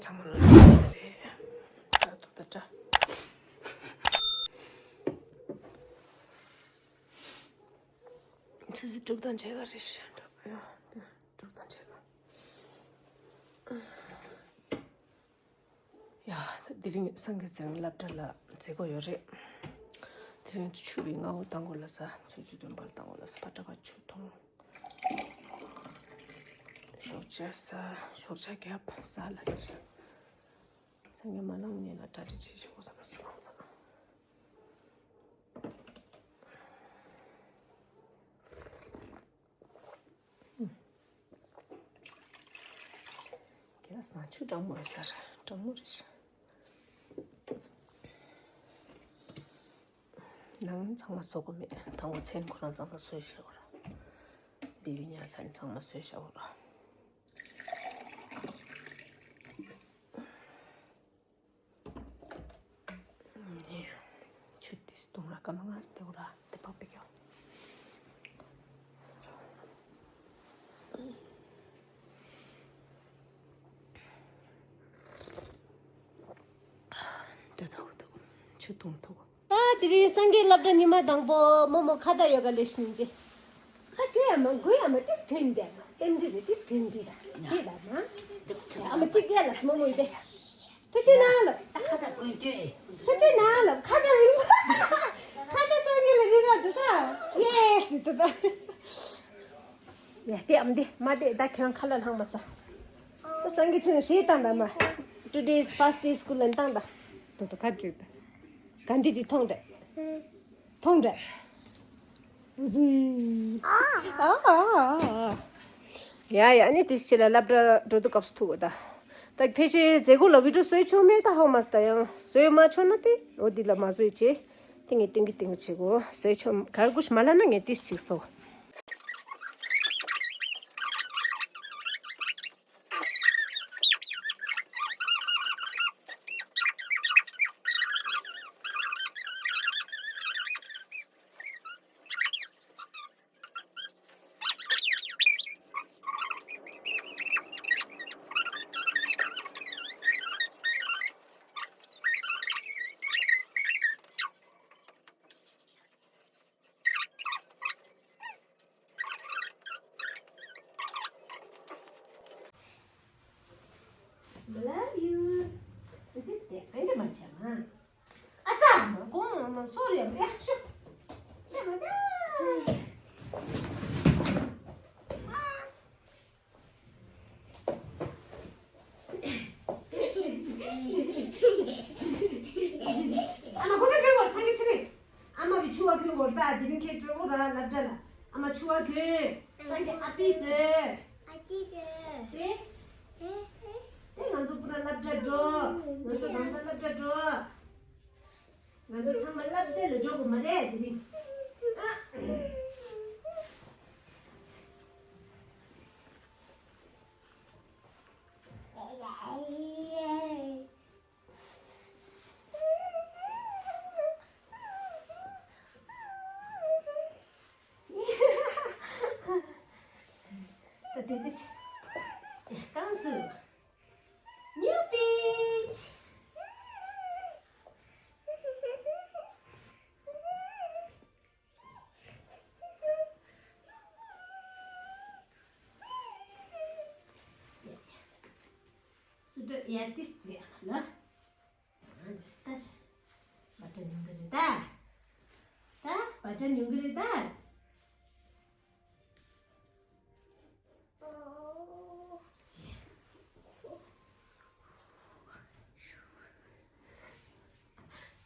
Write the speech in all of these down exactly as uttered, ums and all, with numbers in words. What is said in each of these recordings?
ཚང་མ་ལ་ཞུ་རྒྱུ་རེད། ད་ཐུག་ད་ད། ཆུ་ཚོད་དྲུག་དང་ཕྱེད་ཀ་རེད་ཤག་འགྲོ་ཡ། དྲུག་དང་ཕྱེད་ཀ། ཡ། དེ་རིང་སངས་རྒྱས་ཚེ་རིང་སློབ་གྲྭ་ལ་མཛད་སྒོ་ཡོད་རེད། དེ་རིང་ཆུ་བའི་སྔ་པོ་བཏང་དགོས་ལ་ས། ཆུ་ཚོད་བདུན་པར་བཏང་དགོས་ལ་ས། ཕ་ཏྲ་ཕ་ཆུ་འཐུང་། ཞོགས་ཇ་ཟ། ཞོགས་ཇ་བརྒྱབ་ཟ་ལ་དེ་ཤག་སང་ཉིན་མ་ལངས་ཉིན་ལ་གྲ་སྒྲིག་བྱེད་ཤོག་ཟེར་ན་སང་ཚ། གལ་སྲིད་ཆུ་གྲང་མོ་ཡོད་ས་རེད། གྲང་མོ་རེད་ཤག་ནང་ཚང་མ་བཟོ་དགོས་མེད། དང་པོ་མཚན་ཁོ་རང་ཚང་མ་བཟོས་བཞག་ར། བི་བི་ཉལ་ཚ་ནི་ཚང་མ་བཟོས་བཞག་ར། ཆུ་དེ་སྟོང་ར་ཀ་མ་ང་སྟེ་ར་དེ་པག་པི་ཀྱོ། དེ་ཚ་བོ་འདུག་ཆུ་འཐུང་ཐུབ། ད་དེ་རིང་སངས་རྒྱས་སློབ་གྲྭ་ཉི་མ་དང་པོ་རྨོ་མོ་ཁ་བརྡ་ཡོ་ག་ལས་ཤིན་ཅི། ཁ་གོས་ཡ་མ་གོས་ཡ་མ་ཏིས་གོན་འདི་ཡ་མ་ཏེམ་ཅི་རེད་ཏིས་གོན་འདི་ད་དེ་ད་མ། ཨ་མ་གཅིག་རྒྱལ་ལ་སྨོ་མོ་ཡི་དེ། ཐུགས་རྗེ་གནང་ལོ། ཁ་བརྡ་གོན་དུས། ཐུགས་རྗེ་གནང་ལོ། ཁ་བརྡ་རིང་པོ། ཁ་བརྡ་སངས་རྒྱས་ལ་རི་ར་འདུག་ད། ཡེ་སི་ཏུ་ད། ཡ་དེ་ཨམ་དེ་མ་དེ་ད་ཁྱོད་ཁ་ལ་ལྷང་མ་ས། ད་སངས་རྒྱས་ཚུན་ཞེས་བཏང་ད་མ། Today's first day school ལན་བཏང་ད། ཏུ་ཏུ་ཁ་ཅིག་ད། ག་འདི་ཅིག་མཐོང་འདྲ། མཐོང་འདྲ། ཨུ་ཙི། ཨ་ཨ་ཨ་ཨ། ཡ་ཡ་ཨ་ནི་དེ་ཕྱི་ལ་སློབ་གྲྭ་འགྲོ་དུས་སྐབས་སུ་ཐུག་གོ་ད། ད་ཕལ་ཆེར་མཛད་སྒོ་ལ་བི་ཌིའོ་བཟོས་ཆོག་མེད་ད་ཧོ་མ་སི་ད་ཡང་བཟོས་མ་ཆོག་ན་དེ་འོ་འདི་ལ་མ་བཟོས་བྱེད། དེ་ངས་སྟོན་གི་སྟོན་གི་བྱེད་གོ་བཟོས་ཆོག་གར་དགོས་ཤི་མ་ལ་ན་ངས་དེ་ཞིག་བཟོ། Love you. This day, I don't want to. ཨ་ཙ། གོང་མ་སོ་རེད་ཡ་ཤོ། ཤོ་མ་ད། ཨ་མ་གོ་ན་གོན་བར་སངས་རྒྱས་ཚེ་རིང་། ཨ་མ་གི་ཕྱུ་པ་གོན་བར་ད་དེ་རིང་ཁྱེད་གཙོ་བོ་ར་སློབ་གྲྭ་ལ། ཨ་མ་ཕྱུ་པ་གོན། སངས་རྒྱས་ཨ་ཕི་ཟེར། ཨ་ཅི་ཟེར། དེ། དེ། དེ་ང་ཚོ་པུ་ར་སློབ་གྲྭ་འགྲོ། ང་ཚོ་གང་ས་སློབ་གྲྭ་འགྲོ། ང་ཚོ་ཚང་མ་སློབ་གྲྭ་ལ་འགྲོ་དགོས་མ་རེད་དེ་རིང་། ཨ། ད་དེ་དེ་ཆེ། ཡ་གང་སུ། New beach. སུ་ཏྲ་ཡ་ཏིས་ཙི་ཨ་ལ། ཨ་འདི་སི་ཏ་ཤི། བ་ཏྲ་ཉུང་གི་རེད་ད། ད་བ་ཏྲ་ཉུང་གི་རེད་ད།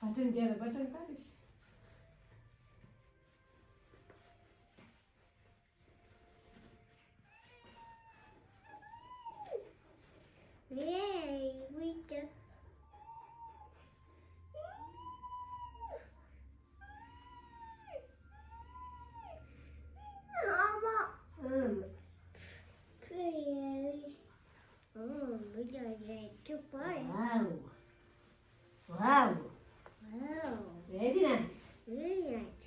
བ་ཏྲ་འདི་ལ་བ་ཏྲ་ད་རེད་ཤི། Yay, we just. ཨུམ། Pretty. Oh, we just had two fun. Wow. Wow. Wow. Very nice. Very nice.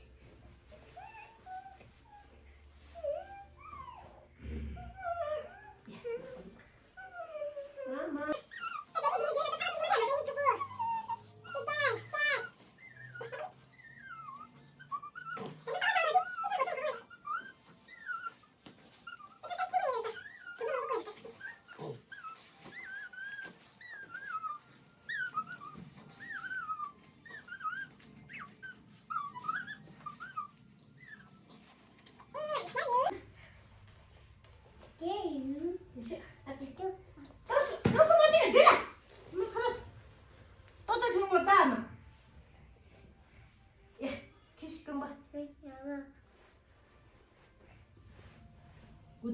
Yeah. Mama.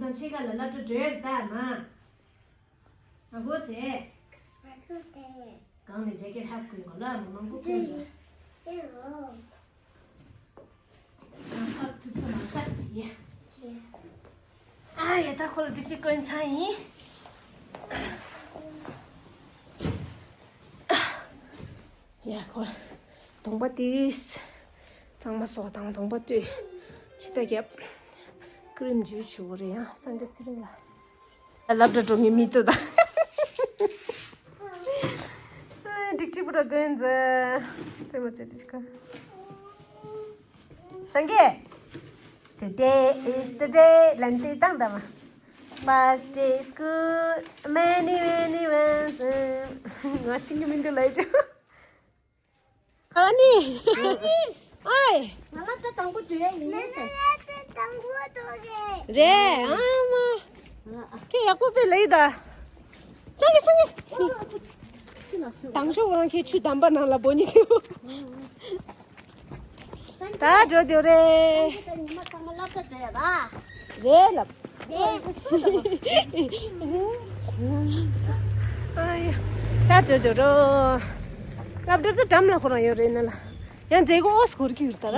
དང་ཕྱེད་ཀ་ལ་སློབ་གྲྭ་འགྲོ་ཡ་རེད་ད་མ། ང་གོ་ཟེ། ང་ཚོ་དེ། གང་ནས་ཇེ་ཀེ་ཊི་ཧབ་ཀུན་གོ་ལ་མ་མང་པོ་ཀུན་རེད། དེ་རོ། ང་ཧབ་ཐུབ་ས་མ་ད་ཡ། ཡ། ཨ་ཡ་ད་ཁོ་ལ་ཅིག་ཅིག་བསྐོན་ཚར་ཡིན། ཡ་ཁོ། གདོང་པ་ཏིས། གཙང་མ་སོགས་དང་གདོང་པ་བཀྲུས། ཕྱི་ལྟ་རྒྱབ། ཀི་རིམ་འཇུ་ཆུ་བོ་རེད་ཡང་སངས་རྒྱས་ཚེ་རིང་ལ། སློབ་གྲྭ་འགྲོ་ངེས་མི་ལྟོས་ད། སྒྲིག་ཆས་པོ་ར་གོན་ཛ། རྩེད་མོ་རྩེ་དེ་ཤི་ཁ། སངས་རྒྱས། Today is the day. ལན་ཏེ་བཏང་དམ། First day school. Many, many ones. ང་ཤིང་གི་མིང་དུ་ལས་ཅོ། ཨ་ནི། ཨའི། ང་ལ་ད་དང་པོ་འགྲོ་ཡ་ཡིན་ཟེར། ང་ལ་ད་དང་པོ་འགྲོ་གི། རེད། ཨ་མ། ཁྱེད་ཡག་པོ་དཔེ་ལས་ད། སངས་རྒྱས་སངས་རྒྱས། དང་ཤོག་རང་ཁྱེད་ཆུ་དམ་པ་ནང་ལ་འབོ་ཉི་དེ། ད་འགྲོ་འདོད་རེད། ད་ཉི་མ་ཚང་མ་སློབ་གྲྭ་འགྲོ་ཡ་ད། རེད་ལབ། རེད། ཨ་ཡ། ད་འགྲོ་འདོད་རོ། སློབ་གྲྭ་ད་འགྲམ་ལ་ཁོ་རང་ཡོད་རེད་ན་ལ། ཡང་མཛད་སྒོ་ཨོ་སྐོར་གྱི་ཡོད་ད་ར།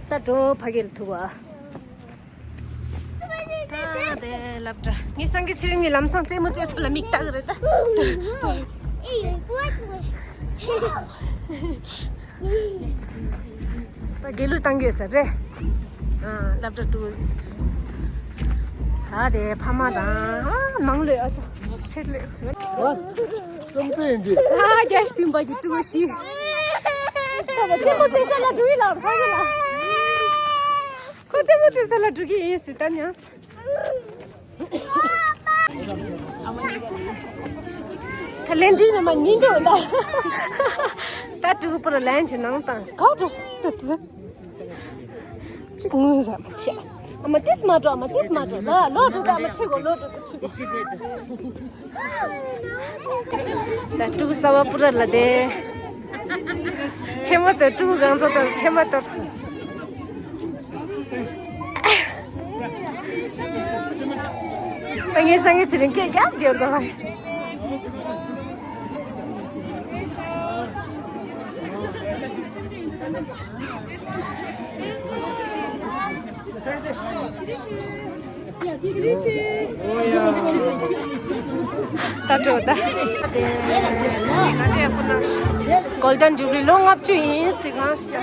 ད་འགྲོ་ཕ་གི་ལ་ཐུག་བ། ད་དེ་སློབ་གྲྭ། ངས་སངས་རྒྱས་ཚེ་རིང་གི་ལམ་སང་རྩེད་མོ་རྩེ་ས་ལ་མིག་ལྟ་གི་རེད་ད། ད་དགེ་ལུགས་བཏང་གི་ཡོད་ས་རེད། ཨ། སློབ་གྲྭ་དུ། ད་དེ་ཕ་མ་དང་། ཨ། མང་ལོས་ཨ་ཙི། ཚེར་ལོས། ཨ། རྩོམ་རྩེ་ཡིན་འདི། ཨ། རྒྱལ་སྟོན་པ་གི་ཀྲུའུ་ཞི། ད་ལ་ཆེན་པོ་རྩེ་ས་ལ་འགྲོ་ཡི་ལ་ཕ་གི་ལ། ཁོ་རྩེད་མོ་རྩེ་ས་ལ་འགྲོ་གི་ཡིན་ཟེར་ད་ཉམས། ད་ལན་འདྲི་ནི་མ་ཉིན་འདྲི་འོ་ད། ད་ཀྲུའུ་པུར་ལན་གྱི་ནང་དང་ག་འགྲོ་ཟེར་ཏུ་ཏུ། གཅིག་ངུས་ཟ་མ་ཆེ། ཨ་མ་ཏིས་མ་འགྲོ། ཨ་མ་ཏིས་མ་འགྲོ། ལོ་ལོ་འགྲོ་ད། ཨ་མ་ཁྲིད་གོ། ལོ་འགྲོ་ད། ཁྲིད་གོ། ད་ཀྲུའུ་གསར་པ་པུ་ར་ལ་དེ། ཆེན་མོ་དང་ཀྲུའུ་གང་ཚོ་དང་ཆེན་མོ་དང་། སངས་རྒྱས་སངས་རྒྱས་ཚེ་རིང་སྐད་རྒྱབ་རྒྱབ་དང་། ད་འགྲོ་ད། གོལ་ཌན་ཇུ་བི་ལི་ལོ་ལྔ་བཅུ་ཡིན་ཟེར་གང་ཞིག་ད།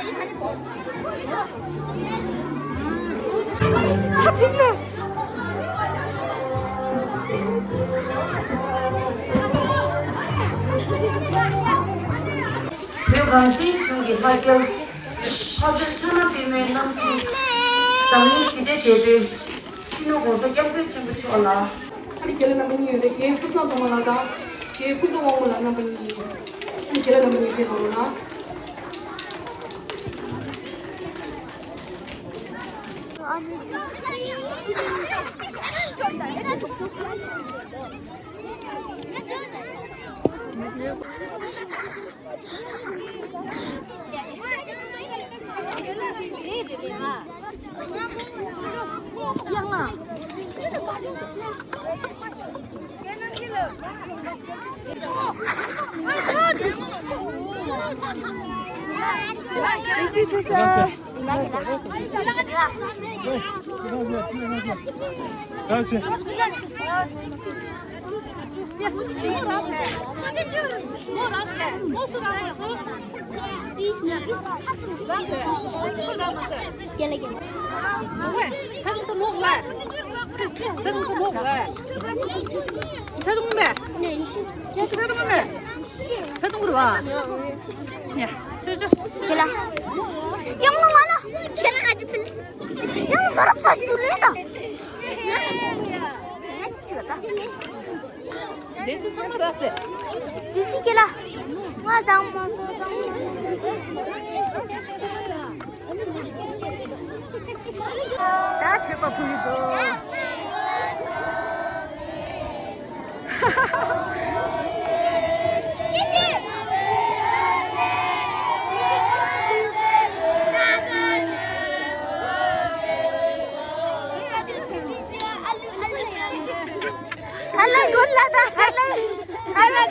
ཁ་ཆིག་ལ། བོད་གངས་ཅན་ལྗོངས་ཀྱི་ལྷ་སྐལ། འཕགས་མཆོག་ཕྱག་ན་པདྨོའི་རྣམ་འཕྲུལ། འཛམ་གླིང་ཞི་བདེའི་དེད་དཔོན། སྤྱི་ནོར་༸གོང་ས་༸སྐྱབས་མགོན་ཆེན་པོ་མཆོག་ལ། ཨ་ནི་རྒན་ལགས་རྣམ་པ་གཉིས་ཡོད་རེད། རྒན་ཀུན་བཟང་ཐོགས་མེད་ལགས་དང་རྒན་ཀུན་བཟང་དབང་མོ་ལགས་རྣམ་པ་གཉིས། ཨ་ནི་རྒན་ལགས་རྣམ་པ་གཉིས་ཕེབས་གནང་རོགས་གནང་། དེ་སི་ཚང་མ་རག་སེ། དེ་སི་ཀེ་ལ། ང་དང་མ་སོ་དང་། ད་ཆད་པ་ཕུལ་ཡི་འདུག་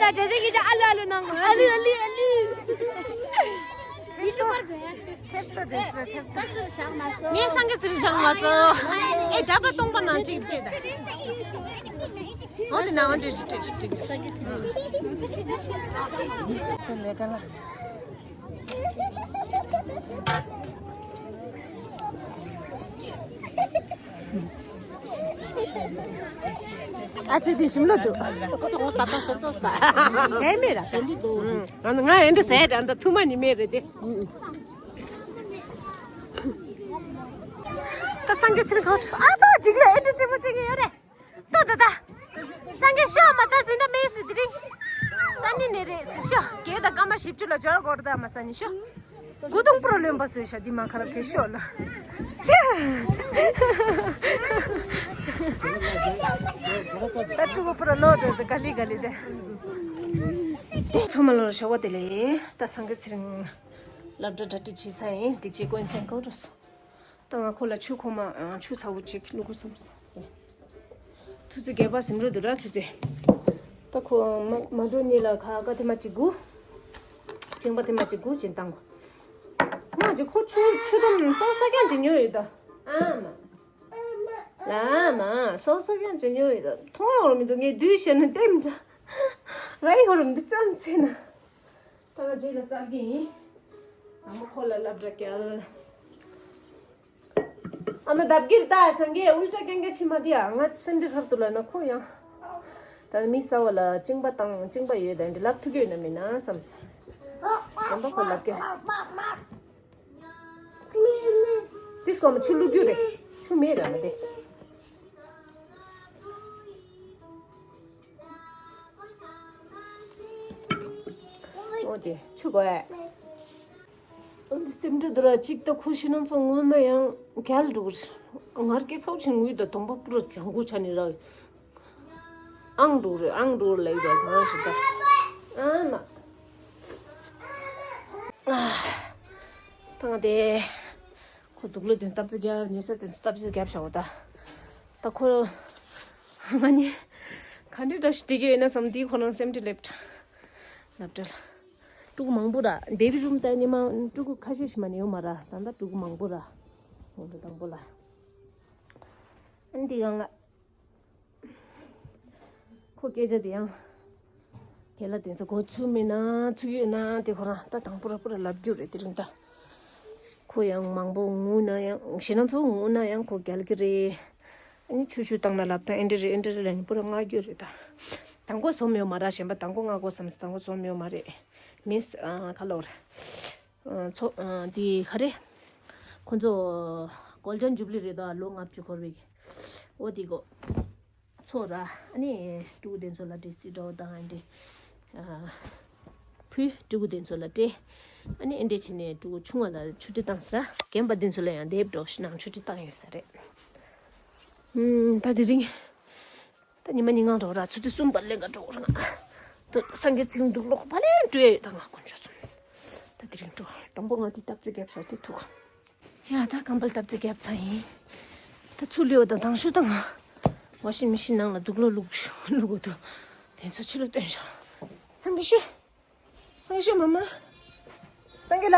ད་ཅེ་ཟེ་གི་ཅ་ཨ་ལུ་ཨ་ལུ་ནང་གོ། ཨ་ལུ་ཨ་ལུ་ཨ་ལུ། ཡུ་ཊུབ་པར་ཟེར། ཁྲེབ་ཏོ་དེ་ཟེར་ཁྲེབ་ཏོ། ངས་སངས་རྒྱས་ཚེ་རིང་བཞག་མ་སོང་། ཨེ་གྲྭ་པ་སྟོང་པ་ནང་གཅིག་སྤྲད་ད། འོ་དེ་ན་འོ་འདྲ་ཞིག་སྤྲད་ཞིག་སྤྲད་ཞིག་ལས་ཀ་ལ། ཨ་ཙི་དེ་ཞིམ་ལོ་འདུག་ཁོ་ཚོ་ངོ་ཟ་ཏོག་ཟ་ཏོག་ཟ། ཨེ་མེད་ར། ང་ང་ཨེ་འདྲ་ཟས་ར་འདི་ཐུག་མ་ནི་མེད་རེད་དེ། ད་སངས་རྒྱས་ཚེ་རིང་གང་ཨ་ཙོ་འཇིགས་ལ་ཨེ་འདྲ་རྩེད་མོ་རྩེ་གི་ཡོད་རེད། ཏོ་ཏོ་ཏོ། སངས་རྒྱས་ཤོ་མ་ཏ་ཟིན་ད་མེ་སི་དི་རིང་། ས་ནི་ནེ་རེ་སི་ཤོ། གེ་ད་ཀ་མ་ཞིབ་ཅུ་ལ་ཇོར་གོར་ད་མ་ས་ནི་ཤོ། གུ་དུང་པུ་རོ་ལོན་པ་སོས་ཤ་དི་མ་ཁ་ར་ཁེ་ཤོ་ལ། ད་ཕྲུ་གུ་པུ་རོ་ལོ་འགྲོ་ད་ག་ལི་ག་ལི་དེ། ཚང་མ་ལོ་ལ་ཞོགས་པ་དེ་ལས་ད་སངས་རྒྱས་ཚེ་རིང་། སློབ་གྲྭ་གྲ་སྒྲིག་བྱེད་ས་ཡིན་སྒྲིག་ཆས་གོན་ཆས་གང་འགྲོ་སོང་། ད་ང་ཁོ་ལ་ཆུ་ཁོ་མ་ཆུ་ཚ་བོ་ཅིག་བླུག་དགོས་བསམས། ཐུ་ཙི་རྒྱལ་པ་སིམ་རུ་དུ་ར་ཆུ་ཚེ། ད་ཁོ་མ་མ་འགྲོ་ནི་ལ་ཁ་ཁ་ཐེ་མ་ཅིག་དགུ། ཅིང་པ་ཐེ་མ་ཅིག་དགུ་ཅིན་བཏང་གོ། ང་ཅིག་ཁོ་ཆུ་ཆུ་དམ་སོ་ས་ཀྱང་ཅིག་ཉོ་ཡོད་ད། ཨ་མ། ལ་མ་སོ་ས་ཀྱང་ཅིག་ཉོ་ཡོད་ད་མཐོང་བར་མི་འདུག་ངས་བསྡུས་བཤད་ན་ལྟེམ་འདྲ། ར་ཡི་ཧོ་རུ་མི་འདུག་ཙམ་ཚེ་ན། ད་ང་རྗེས་ལ་བཙལ་གི་ཡིན། ཨ་མ་ཁོ་ལ་སློབ་གྲྭ་བསྐྱལ། ཨ་མ་ལྡབ་ཀྱིར་ལྟ་སངས་རྒྱས་ཨུལ་ཏྲ་རྐྱང་རྐྱང་ཕྱི་མ་དེ་ཡ་ང་སེམས་ཁྲལ་ཧར་དུ་ལ་ན་ཁོ་ཡང་། ད་མི་ས་བ་ལ་གཅིན་པ་དང་གཅིན་པ་ཡོད་དེ་འདི་ལབ་ཐུག་གི་ཡོད་ན་མིན་ན་བསམ་སོང་། དམ་པ་ཁོ་ལབ་ཀྱི། དེ་སྐོར་མ་ཆུ་བླུག་རྒྱུ་རེད། ཆུ་མེད་ར་མ་དེ། འོ་དེ་ཆུ་གོ་ཨེ། འདི་སེམས་ཁྲལ་དུ་ར་གཅིག་ད་ཁུ་ཤི་ན་ཚོ་ངུ་ན་ཡང་གལ་འགྲོ་གི་རེད། ངར་སྐད་ཚོགས་ཆེན་ངུས་ད་དོང་པ་པུ་ར་ལྗང་ཁུ་ཆ་ནི་ར། ཨང་འགྲོ་གི་རེད་ཨང་འགྲོ་གི་རེད་ལབ་ཡོད་ད་གང་ཞིག་ད། ཨ་མ། ད་ང་དེ། ཁོ་དུག་ལོག་དེ་སྟབས་ཙི་རྒྱབ་ཉེ་ས་དེ་སྟབས་ཙི་རྒྱབ་བཞག་འོ་ད། ད་ཁོ། ང་ནི། ག་འདྲི་འདྲ་ཞིག་བསྡད་ཀྱི་ཡོད་ན་བསམ་དེའི་ཁོ་རང་སེམས་ཁྲལ་སླེབས་ད། ལབ་འདྲ་ལ། ཕྲུ་གུ་མང་པོ་ར་བེ་བི་རུམ་ད་ཉི་མ་ཕྲུ་གུ་ཁ་ཤས་ཤིག་མ་ནི་ཡོད་མ་ར་ད་ལྟ་ཕྲུ་གུ་མང་པོ་ར། འོ་ད་དང་པོ་ལ། ཨ་ནི་དེ་གང་ལ། ཁོ་སྐད་ཆ་དེ་ཡང་། རྒན་ལགས་དེ་ཚོ་གོ་ཚུལ་མིན་ན་ཚུལ་ཡོད་ན་དེ་ཁོ་རང་ད་དང་པོ་ར་པུ་ར་ལབ་རྒྱུ་རེད་དེ་རིང་ད། ཁོ་ཡང་མང་པོ་ངུ་ན་ཡང་ཞེ་ན་ཚོ་ངུ་ན་ཡང་ཁོ་རྒྱལ་གི་རེད། ཨ་ནི་ཆུ་ཤུ་བཏང་ན་ལབ་ད་ཨེ་འདྲ་རེད་ཨེ་འདྲ་རེད་ལབ་ནི་པུ་ར་ང་རྒྱུ་རེད་ད། དང་པོ་བཟོ་མི་ཡོད་མ་ར་གཞན་པ་དང་པོ་ང་གོ་བསམ་སི་དང་པོ་བཟོ་མི་ཡོད་མ་རེད། མིས་ཨ་ཁ་ལོར། ཚོ་དེ་ག་རེ། ཁོ་ཚོ་གོལ་ཌན་ཇུ་བི་ལི་རེད་ད་ལོ་ལྔ་བཅུ་འཁོར་བའི་འོ་དེ་གོ་ཚོ་ར་ཨ་ནི་ཕྲུ་གུ་དེ་ཚོ་ལ་འདྲེ་སི་འདྲ་བོ་དང་ཨ་འདྲེ་ཕུ་ཕྲུ་གུ་དེ་ཚོ་ལ་སྤྲད་ཨ་ནི་ཨེ་འདྲེ་བྱས་ནས་ཕྲུ་གུ་ཆུང་བ་ལ་ཆུ་ཁྲི་བཏང་ས་ར་རྒན་པ་དེ་ཚོ་ལ་ཡང་དེབ་འགྲོ་ཞིག་ནང་ཆུ་ཁྲི་བཏང་ཡོད་ས་རེད། ད་དེ་རིང་། ད་ཉི་མ་ཉིན་གང་འགྲོ་ར་ཆུ་ཚོད་གསུམ་པ་ལེན་ག་འགྲོ་ར། ད་སངས་རྒྱས་ཚེ་རིང་འདུག་ལོག་པ་ལེན་འགྲོ་ཡ་ཡོད་ད་ང་དཀོན་མཆོག་གསུམ། ད་དེ་རིང་འགྲོ་དང་པོ་ང་དེ་སྟབས་ཙི་རྒྱབ་ས་དེ་ཐུག་ཡ་ད་ཀམ་པལ་སྟབས་ཙི་རྒྱབ་ཚ་ཡིན། ད་ཚུར་ལེའོ་དང་དང་ཤུ་དང་ང་། ཝ་ཤིང་མི་ཤིན་ནང་ལ་འདུག་ལོག་བླུག་བླུག་དགོས་འདུག་དེ་ཚོ་ཕྱི་ལོག་སྟོན་ཤོག་སངས་རྒྱས་ཤོག་སངས་རྒྱས་མ་མ། སངས་རྒྱས་ལ།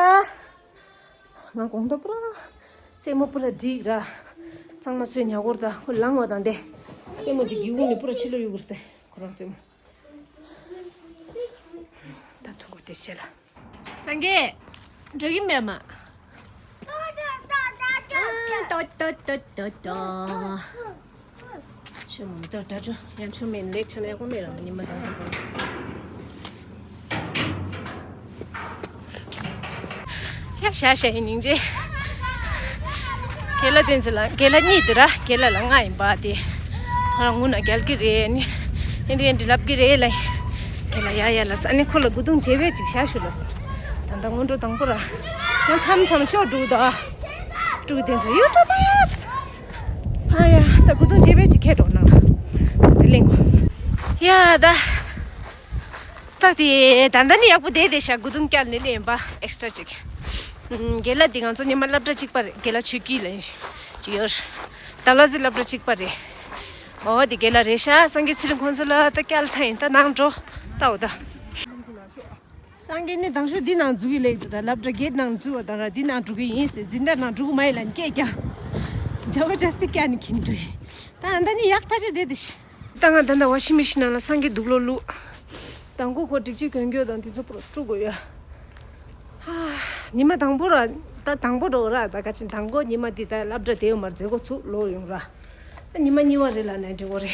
ང་གོང་ཐོག་པུ་ར། རྩེད་མོ་པུ་ར་འགྲིག་ར། ཚང་མ་སོས་ཉ་གོར་ད་ཁོ་ལངས་བ་དང་དེ། རྩེད་མོ་དེ་སྒེའུ་ཁུང་ནས་པུ་ར་ཕྱི་ལོག་གཡུག་གུར་ཏེ་ཁོ་རང་རྩེད་མོ། ད་ཐུག་གོ་དེ་བྱས་ལ། སངས་རྒྱས། འགྲོ་གི་མེད་མ། ཏོ་ཏོ་ཏོ་ཏོ། ཆུ་མོ་ཏོ་ཏོ་ཏོ་ཡང་ཆུ་མེད་ལེགས་ཆ་ལེགས་པོ་མེད་རང་ཉི་མ་དང་། ཡ་ཤ་ཤ་ཡིན་སྙིང་རྗེ། རྒན་ལགས་དེ་ཚོ་ལ་རྒན་ལགས་གཉིས་དེ་ར་རྒན་ལགས་ལ་ང་ཡིན་པ་དེ། ང་རང་ངུ་ན་རྒྱལ་གི་རེད་ནི། ཨེ་འདྲ་ཨེ་འདྲ་ལབ་གི་རེད་ལ། རྒན་ལགས་ཡ་ཡ་ལ་ས་ནི་ཁོ་ལ་དགུ་དུང་བྱེ་བས་ཅིག་ཤ་ཤུ་ལ་ས། ད་ལྟ་སྔོན་འགྲོ་དང་པོ་ར། ང་མཚམས་མཚམས་ཤོག་འགྲོ་ད། ཕྲུ་གུ་དེ་ཚོ་ཡུ་ཊུབ་པར། ཨ་ཡ་ད་དགུ་དུང་བྱེད་པས་ཅིག་ཁྱེར་འགྲོ་ནང་ལ། ད་དེ་གླེང་གོ། ཡ་ད། ད་དེ་ད་ལྟ་ནི་ཡག་པོ་བསྡད་བསྡད་ཤག་དགུ་དུང་བསྐྱལ་ནས་ལེན་པ་ཨེག་སི་ཊ་ར་ཅིག་རྒན་ལགས་འདི་ང་ཚོ་ཉི་མ་སློབ་གྲྭ་གཅིག་པ་རེད། རྒན་ལགས་ཆོས་སྐྱིད་ལ་ཅིག་ཡོད། ད་ལ་ཟི་སློབ་གྲྭ་གཅིག་པ་རེད། ཨོ་དེ་དགེ་ལ་རེད་ཤག་སངས་རྒྱས་ཚེ་རིང་ཁོང་ཚོ་ལ་ད་སྐྱལ་ཚར་ཡིན། ད་ནང་འགྲོ། ལྟ་འོ་ད། སངས་རྒྱས་ནི་དང་ཤོག་འདི་ནང་འཛུལ་གི་ལེགས་འདུག་ད་སློབ་གྲྭ་གེ་ཊི་ནང་འཛུལ་བ་དང་ར་འདི་ནང་འགྲོ་གི་ཡིན་ཟེར། འཛིན་གྲྭ་ནང་འགྲོ་གི་མ་ཡིན་ལ་སྐད་རྒྱག་འཇའ་བ་ཅག་སྟེ་སྐྱལ་ནི་ཁྱིམ་འགྲོ་ཡིན། ད་ཨ་ད་ནི་ཡག་ཐག་ཆོད་བསྡད་དེ་ཤི། ད་ང་ད་ད་ཝ་ཤིང་མེ་ཤིན་ནང་ལ་སངས་རྒྱས་དུག་ལོག་བླུགས། དང་པོ་ཁོ་སྒྲིག་ཆས་གྱོན་རྒྱུ་དང་དེ་ཚོ་པུ་རོ་དཀྲུག་དགོས་ཡ། ཉི་མ་དང་པོ་ར། ད་དང་པོ་རོ་ར་ད་ག་ཅིག་དང་པོ་ཉི་མ་འདི་ད་སློབ་གྲྭ་དེ་ཡོད་མར་མཛད་སྒོ་ཚུགས་ལོ་ཡོང་ར། ཉི་མ་གཉིས་པ་རེ་ལ་ནས་འགྲིག་གོ་རེད།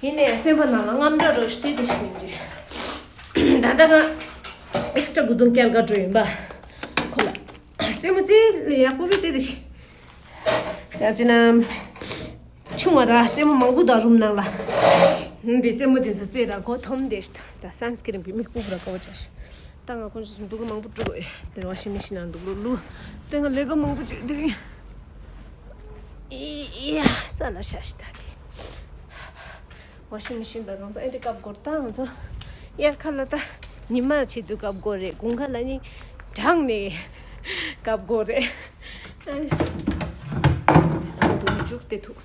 ཡིན་ནའི་སེམས་པ་ནང་ལ་རྔམ་སྐྲག་རོ་ཞིག་སྟེ་དེ་ཞིག་ཡིན་གྱི། ད་ལྟ་ང་ཨེག་སི་ཊ་དགུ་སྟོང་སྐྱེལ་ག་འགྲོ་ཡིན་པ། ཁོ་ལ་རྩེད་མོ་རྩེ་ཡག་པོ་བི་སྟེ་དེ་ཞིག་ཡང་ཅི་ན། ཆུང་བ་ར་རྩེད་མོ་མང་པོ་དང་རུམ་ནང་ལ། འདི་རྩེད་མོ་འདི་ཚོ་རྩེ་ར་གོ་ཐོམ་དེ་ད་སན་སི་ཀི་རིན་གི་མིག་སྤུབས་ར་གོ་བ་ཅག་ཤི། ད་ང་ཁོང་ཚོ་སུ་འདུག་གི་མང་པོ་འགྲོ་གི་དེ་ཝ་ཤིང་མེ་ཤིན་ནང་འདུག་ལུ་ལུ། དེ་ང་ལས་ཀ་མང་པོ་བྱོས་དེ་རིང་། ཨི་ཡ་ས་ལ་ཤ་ཤི་ད་དེ། ཝ་ཤིང་མེ་ཤིན་དང་གང་ཚ་ཨེ་འདྲ་བཀབ་དགོས། ད་ང་ཚོ་དབྱར་ཁ་ལ་ད་ཉི་མ་ཆེད་དུ་བཀབ་དགོས་རེད། དགུན་ཁ་ལ་ནི་གྲང་ནས་བཀབ་དགོས་རེད། ཨ་ནི་ད་དུང་མཇུག་དེ་ཐུག